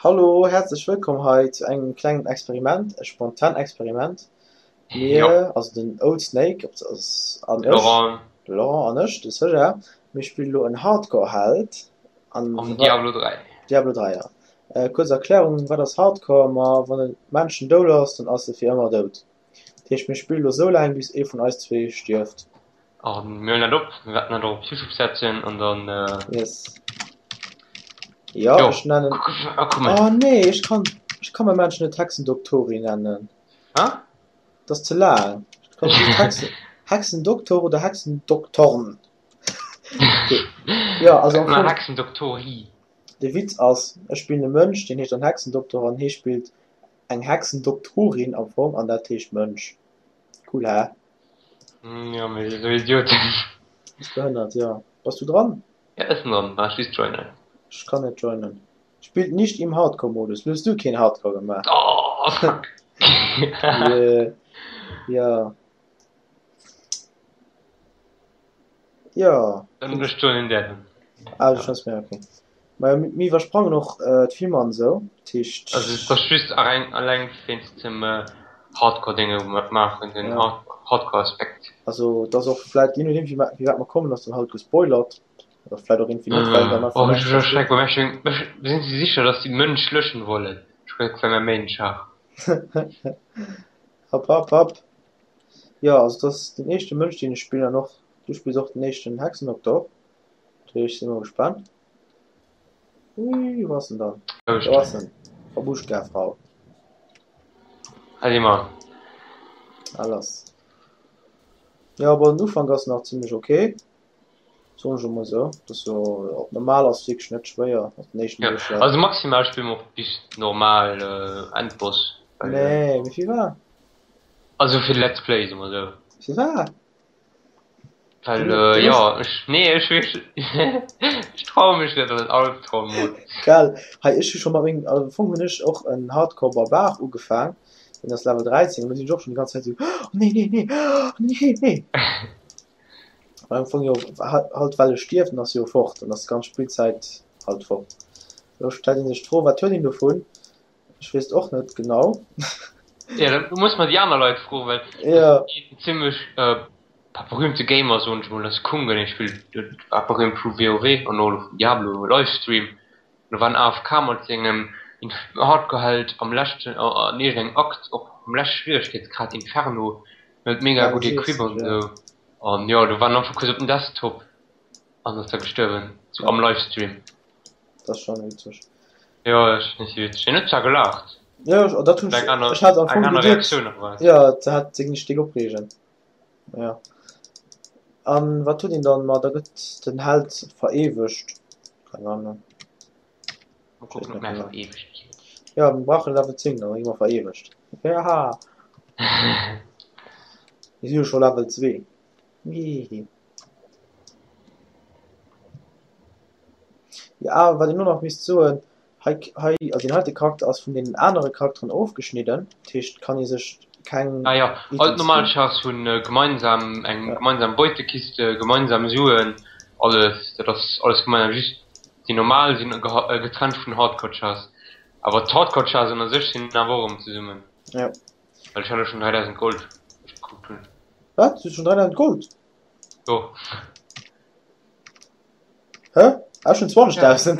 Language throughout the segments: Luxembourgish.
Hallo, häerzlech wëllkomm hei zu engem klengen Experiment, e spontan Experiment. Mir, also den Old Snake an ech, de Laurent an ech, de Sëja, mir spillen elo en Hardcore-Held an Diablo 3. Diablo 3, ja. Kuerz Erklärung, wat ass Hardcore? Ma wann e Männchen dout ass, dann ass e fir ëmmer dout. Dat heescht, mir spillen elo sou laang, bis ee vun eis zwee stierft. A mir huelen dat op, mir wäerten dat och op YouTube setzen an dann. Yes. Jo, ech nennen. Oh nee, ech kann, ech kann mäi Männchen net Hexendoktori nennen. Hä? Dat ass ze laang. Ech kann just Hexen, Hexendoktor oder Hexendoktorn. Okay. Jo, also am Fong. Hexendoktori. De Witz ass, ech spillen e Mönch, deen heescht dann Hexendoktor an hee spillt eng Hexendoktorin am Fong an dat heescht Mönch. Cool, hä? Jo, mir si sou Idioten. Bass behënnert, jo. Bass du dran? Ja, ech sinn dran. Ech just joinen. Ech kann net joinen. Spillt nicht im Hardcore-Modus. Lo hues du keen Hardcore gemaach. Oh, fuck. Yeah. Ja. Ja. Dann ech joinen där dann. Ah, du joins mir, okay. Majo, mir iwwersprangen och d'Filmer an esou, dat heescht. Also et ass just alleng wéinst dem Hardcore-Dénge wou mer et maachen, den Hardcore-Aspekt. Also et ass och vläit, jee nodeem wéi wäit mer kommen, ass dann halt gespoilert oder vläit och iergendwéi net, well dann einfach näischt passiert. Oh, ech erschrecke mech, sinn se sicher, datt si Mënsch löschen wollen? Ech kucke well mäi Méinsch hat. Hopp hopp hopp. Jo, also et ass den éischte Mënsch deen ech spillen an och du spills och den éischten Hexendoktor, dat heescht ech si mol gespaant. Ui, wou ass en dann? Do ass en. Babuschka-Frau. Allez man. Ah, lass. Ja, bon, den Ufank ass nach zimmlech okay. Soen ech emol sou. Das jo op normal ass wierklech net schwéier. Op den éischten Ja, Duerchlaaf. also maximal spille mer och bis normal äh, Endboss. Well, Nee, wéi vill war? Also fir de Let's Play, soe mer sou. Firwat? Well äh, jo, ech, nee, ech weess, ech traue mech net an den Albtraum-Modus. Gell, hei ech hu scho mat mengem, also am Fong hunn ech och en Hardcore Barbar ugefaang, deen ass Level 13 an do sinn ech och schonn déi ganz Zäit esou, oh nee, nee, nee, oh nee, nee. Well am Fong jo halt well e stierft, dann ass e jo fort, dann ass d'ganz Spillzäit halt fort. Elo stellt ee sech d'Fro, wat huet een dovun? Ech weess et och net genau. Ja, da muss mer déi aner Leit froen, well Ja. een zimmlech berühmte Gamer, soen ech mol, ass Kungen, hie spillt, war berühmt vu WoW an och elo vun Diablo Livestream. Do war en AFK mat sengem Hardcore-Held am leschten, an iergendengem Akt, och am leschte Schwieregkeetsgrad, Inferno, huet mega gutt Equip an esou. An jo, do war en einfach kuerz op den Desktop an ass da gestuerwen, sou am Livestream. Dat ass schon witzeg. Jo, dat ass nicht witzeg. Hien huet zwar gelaacht. Jo, ech, dat hunn ech, ech hat am Fong geduet, jo, dat hat seng nicht déck opreegen. Ja. An wat huet een dann? Ma da gëtt den Held vereewegt. Keng Ahnung. Mol kucken, ob mär vereewegt ginn. Ja, mir brauchen Level 10, dann gi mer vereewegt. Jaha! Mir si jo scho Level 2. Hihihi. Ja, wat een och nach misst soen, hei, hei, also deen heite Charakter ass vun deenen anere Charakteren ofgeschnidden, dat heescht, kann ee sech keng Ah jo, all Items d'normal ginn. Chars hunn gemeinsam eng Ja. gemeinsam Beutekiste, gemeinsam Suen, alles, dat ass alles gemeinsam, just déi normal sinn getrennt vun Hardcore Chars. Awer d'Hardcore Chars ënner sech sinn awer och erëm zesummen. Ja. Well ech hat elo schonn 3000 Gold, wéi ech gekuckt hunn. Wat? Du hues schonn 3000 Gold? Jo. Hä? Ech hunn 20.000.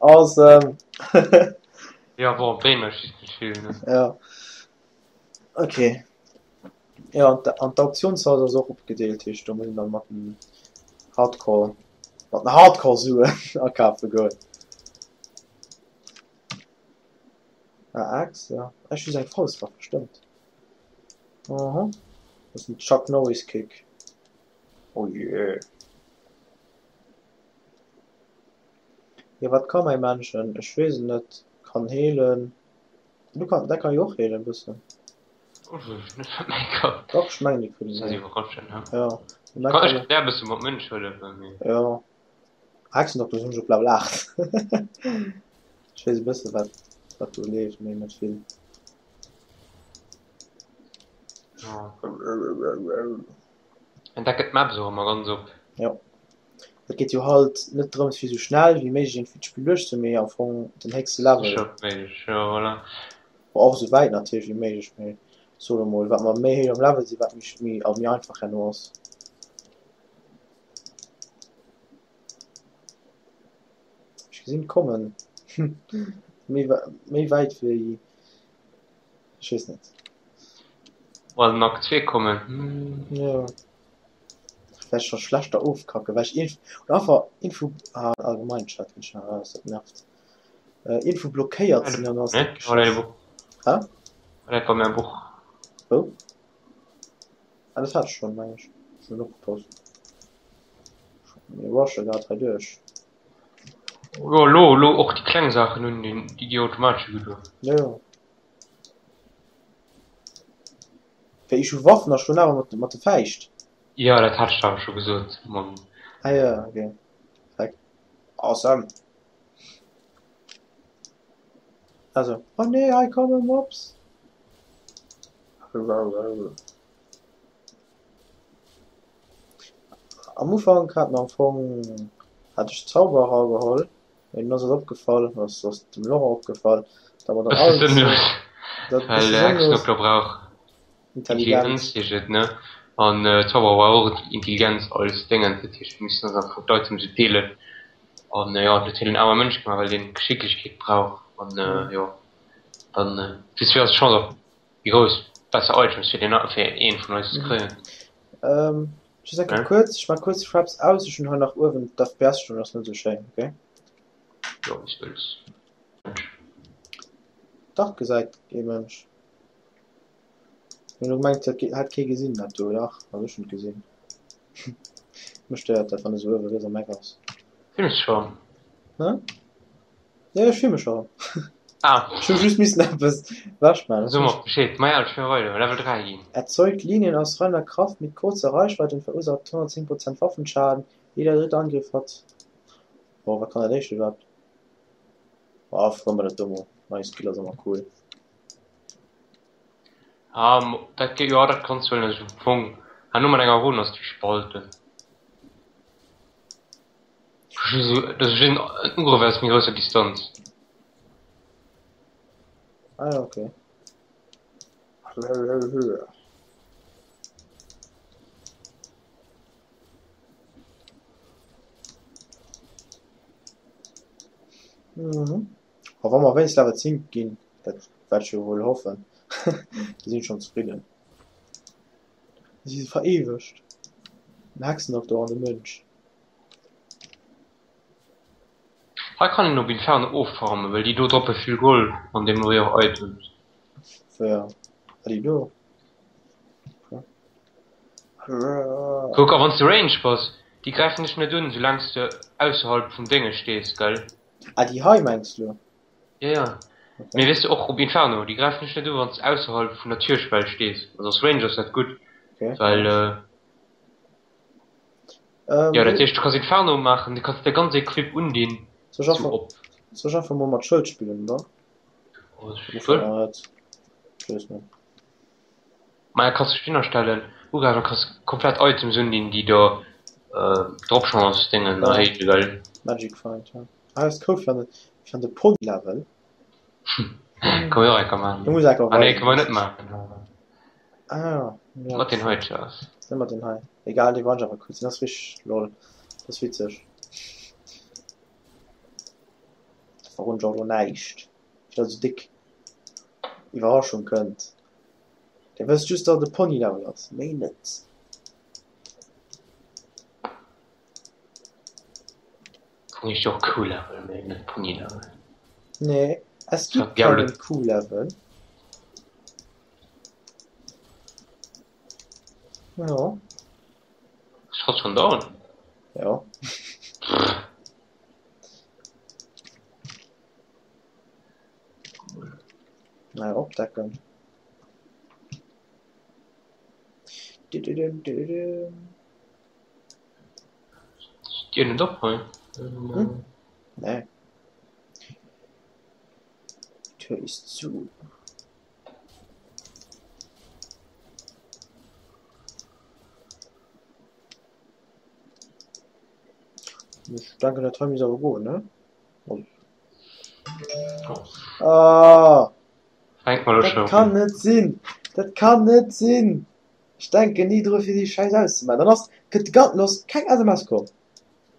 Awesome. Ja, bon, bréngt mech just net vill, ne? Ja. Okay. Ja, an an d'Auktionshaus ass och opgedeelt, heescht do muss een dann mat den Hardcore, mat den Hardcore-Suen akafe goen. Ah, Axt, ja. Ech hu just eng Faustwaffe, stëmmt. Aha. Dat ass den Chuck Norris Kick. Oh yeah. Jo wat ka mäi Männchen? Ech weess et net. Kann heelen. Du kann, däi kann jo och heelen bëssen. Oh, ech weess net wat mäi kann. Dach ech mengen dee kënnen Dat heelen. iwwerraschen, he? Ja. Mäi Kann ech kann kann där bësse mat Mënsch hëllefen, mee. Ja. Hexendoktor sinn ech op Level 8. Ech weess e bësse wat wat do leeft, mee net vill. Ja. En decket d'Map esou ëmmer ganz op. Jo. Et geet jo halt net drëms fir sou schnell wéi méiglech iergendwéi d'Spill duerchzemaachen, mee am Fong den héchste Level. Sécher wéi méiglech, jo voilà. Bon, och sou wäit natierlech wéi méiglech, mee soe mol, wat mer méi héich am Level sinn, wat méi méi méi einfach herno ass. Ech gesinn d'kommen méi méi wäit wéi, ech weess net. Well den Akt 2 kommen, hm. Jo. Well ech scho schlechter ofkacken, well ech iergend oder einfach iergendwou, ah allgemein Chat ginn ech nach eraus, dat nervt, iergendwou blockéiert sinn an dann ass dat geschiss. Hä? Läit bei mir am Buch. Wou? Ah dat hat ech schonn, meng ech. Ech hunn net opgepasst. Mir rushe grad hei duerch. Jo elo elo och déi kleng Saachen hunn, déi gi automatesch ugedoen. Jo jo. Wéi, ech hu Waffen a schloen awer mat mat de Fäischt? Jo, dat hat ech der awer scho gesot, Mann. Ah jo, ok. Perfekt. Awesome. Also, oh nee, hei komme Mobs. Am Ufank hat mer am Fong hat ech Zauberer geholl. Mee dunn ass et opgefall, ass ass dem Laurent opgefall, datt mer dann Bësse all sënnlos, dat well bësse sënnlos Hexendokter brauch intelligent. Intelligenz, heescht et, ne? An Zauberer brauch och Intelligenz als Déngen. Dat heescht, mir missten eis am Fong d'Items esou deelen. An jo, dat huet en aarme Mënsch gemaach, well deen Geschicklegkeet brauch. An jo, dann wéi ass d'Chance och méi grouss, besser Items fir deen fir een vun eis ze kréien. Just eng Kéier kuerz, ech maache kuerz Fraps aus, ech hunn hei nach uewen d'FPS stoen, ass net esou schéin, ok? Jo, wéi s wëlls. Dach gesäit ee Mënsch. Hunn elo gemengt dat hätt kee gesinn dat do, dach, also ech hunn et gesinn. Mech stéiert dat wann e sou uewe riets am Eck ass. Films scho rem? Hä? Jo, ech filme scho rem. Ah. Ech hu just missen eppes ewech maachen. So mer Bescheed. Maja, ech will weider Level 3 ginn. Erzeugt Linien aus reiner Kraft mit kurzer Reichweite und verursacht 110 Prozent Waffenschaden. Jeder dritte Angriff hat. Oh, wat kann dat éischt iwwerhaapt? Oh, frëmmer mer dat do mol. Nei Skill ass ëmmer cool. Ah, dat, jo, dat kanns du huelen. Also, am Fong, herno mat enger Run ass et wéi Spalten. Dat ass en Ugrëff aus méi grousser Distanz. Ah ja, okay. Mhm. A wa mer wéinst Level 10 ginn, dat wat ech jo wuel hoffen, da sinn ech schonn zefridden. Si si veréiwegt, den Hexendoktor an de Mönch. Hei kann een op Inferno offarmen, well déi do droppe vill Gold an deemno wéi och Items. Wéi ah déi do? Kuck, a wanns de Range bass, déi gräifen dech net un soulaangs de ausserhalb vum Dénge stees, gell? Ah déi hei mengs du? Jo jo, mee weess de och op Inferno, déi gräifen dech net u wanns de ausserhalb vun der Türschwell stees. Also als Range ass dat gutt, well jo dat heescht du kanns Inferno maachen, du kanns däi ganz Equip undinn. Soll ech einfach, soll ech einfach mol mat Schëld spillen oder? Maja kanns dech hinner stellen, ugräifen, kanns komplett Items undinn déi der Dropchance déngen erhéijen, well. Magic Find, jo. Ah ass cool fir an de fir an de Pony Level. Kann mir och enker maachen. Du muss enker Ah nee, kann mer net maachen. Ah ja. Mat den hei Chars. Net mat den hei. Egal, dee war awer cool. Den ass richteg lol. Dat ass witzeg. Da verroden ech och elo näischt. Fir datt esou déck Iwwerraschung kënnt. Dir wësst just datt et e Pony Level ass, méi net. Fong heescht jo och Q-Level, mee net Pony-Level. Nee, es gibt keinen Q-Level. Jo. Ass hatt schon down? Jo. Naja, opdecken. Dir net op hei? Hm? Nee. Tür ist zu. Ech denken dat hei misst awer goen, ne? Ah! Fänk mal Dat schon kann un. net sinn! Dat kann net sinn! Ech denken ni dru fir déi Schäiss auszemaachen. Dann ass, gëtt de gan, ass keng SMS komm.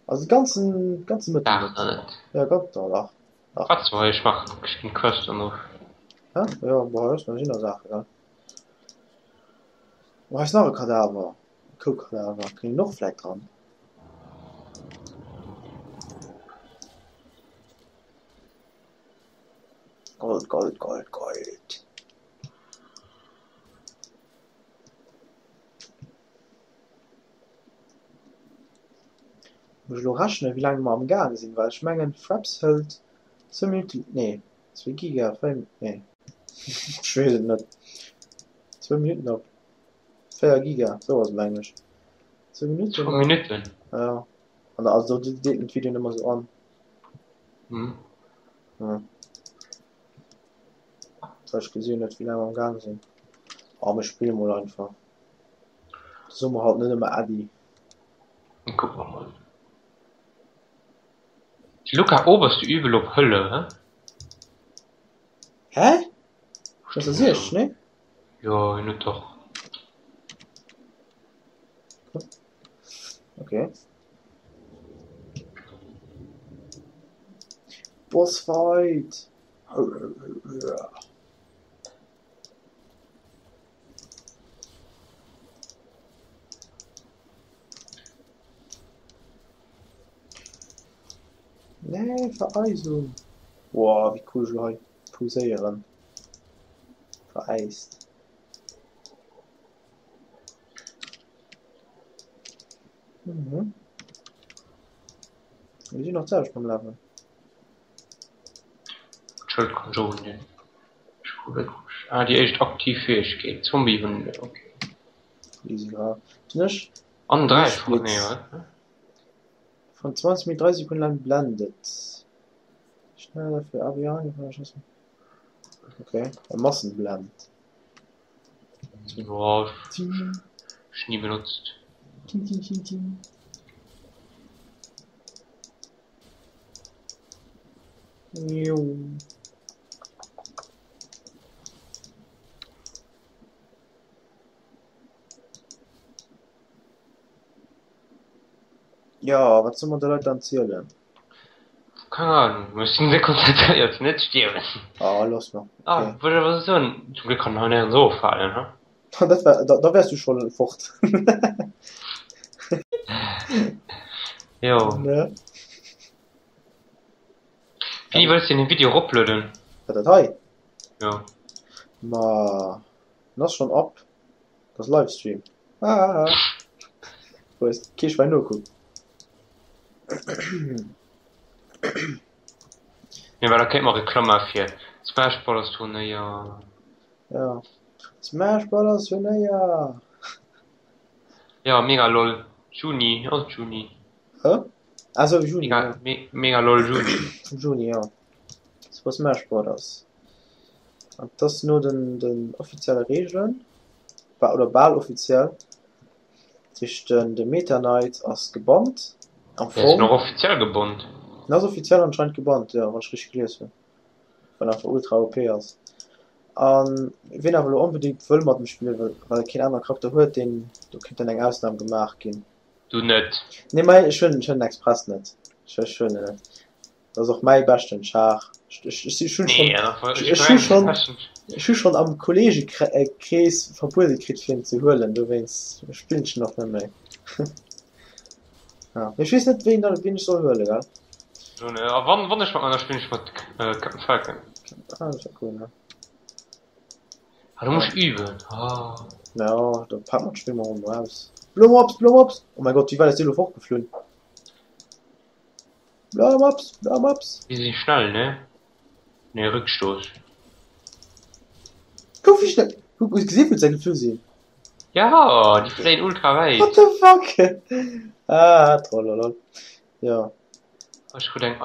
Also de ganzen, ganze Mëtten Dach net. net. Ja, ganz, dach, dach. Wat soll ech maachen? Ech ginn d'Quest an of. Hä? Jo, bon, hei ass nach sinn nach Saachen, gell? Oh, hei ass nach e Kadaver. E Koukadaver. Kéint een och vläit dran. Gold, Gold, Gold, Gold. Muss ech elo rechnen, wéi laang mer am gaang sinn, well ech mengen Fraps hëlt zwou Minutten, nee zwou Giga, 4, nee ech weess et net, zwou Minutten op 4 Giga, sou ass et mengen ech, zwou Minutten, Zwou Minutten? jo, an also do deelt en d'Videoen ëmmer sou an. Hm. Ja. Ech gesi jo net wéi laang mer am gaang sinn. Ah mir spille mol einfach. Soe mer halt net ëmmer Äddi. Kucke mer mol. De Luca Oberst du übel op Hölle, he? Hä? Dat ass iech, nee? Jo, hien huet doch. Okay. Boss Fight! Nee, Vereisung! Boah, wéi cool ech elo hei poséieren. Veräist. Mhm. Mir sinn nach d'selwecht mam Level. D'Schëld kann ech och undinn. Ech kucke wierklech. Ah, déi éischt aktiv Fäegkeet. Zombie hunn, okay. Easy grad. Sinn ech? An dräifach, nee, Liichtblitz. wat? Von 20 Minuten 30 Sekunden lang blendet. Schneller für Avian. Okay, e Massenblend. Boah, ech nie benutzt. Ting, ting, ting, ting. Jo. Jo, wat soll mer de Leit dann zielen? Keng Ahnung, ech sinn esou konzentréiert, net stierwen. Ah, looss mer. Ah, Okay. wollt awer soen, zum Glück kann hei néierens eroffalen, he? Dat war, da, da wäers du scho fort. Jo. Ne? Wéini wëlls de den Video eroplueden? Wat, dat hei? Jo. Ma, en ass schonn up. Dat ass Livestream. Ah. Wou eis kee Schwäin nokuckt. Nee, well da kéint mer Reklamm maache fir Smash Brothers Turnéier. Ja. Smash Brothers Turnéier! Ja, mega lol. Juni, ass et Juni? Hä? Ah sou, Juni, Mega, ja. me, mega lol Juni. Juni, ja. Super Smash Brothers. An dat ass no den, den offizielle Reegelen, oder bal offiziell. Dat heescht, den, de Meta Knight ass gebannt. Am Deen ass Fong. och offiziell gebannt. Den ass offiziell anscheinend gebannt, jo, wann ech richteg gelies hunn. Well en einfach ultra OP ass. An wien awer elo onbedéngt wëll mat em spillen, well, well e keen anere Charakter huet, deen, do kéint dann eng Ausnam gemaach ginn. Du net. Nee, mei, ech huelen, ech huelen express net. Ech, ech huelen en net. Dat ass och mäi beschten Char. Ech, ech, ech hunn Nee, schonn, ech ech hu schonn, ech hu schonn am Kolleegekrees verbuede kritt fir en ze huelen, dowéinst spillen ech en och net méi. Ja, mee ech weess net wéi, wien ech soll huelen, gell? A wann, wann ech mat meiner spillen ech mat Captain Falcon. Ah, dat wär cool, ne? Ah, do muss ech üben. Ah. Ja, da pack mer d'Spill mol erëm aus. Blomops, Blomops! Oh mein Gott, wéi wäit ass dee lo fortgeflunn? Blomops, Blomops! Déi si schnell, ne? Ne, Rückstoß. Kuck wéi schnell! Kuck, hues gesinn wou se geflu sinn? Ja, déi fléien ultra wäit. What the fuck? Ah, trollolol. Jo. Ech krut eng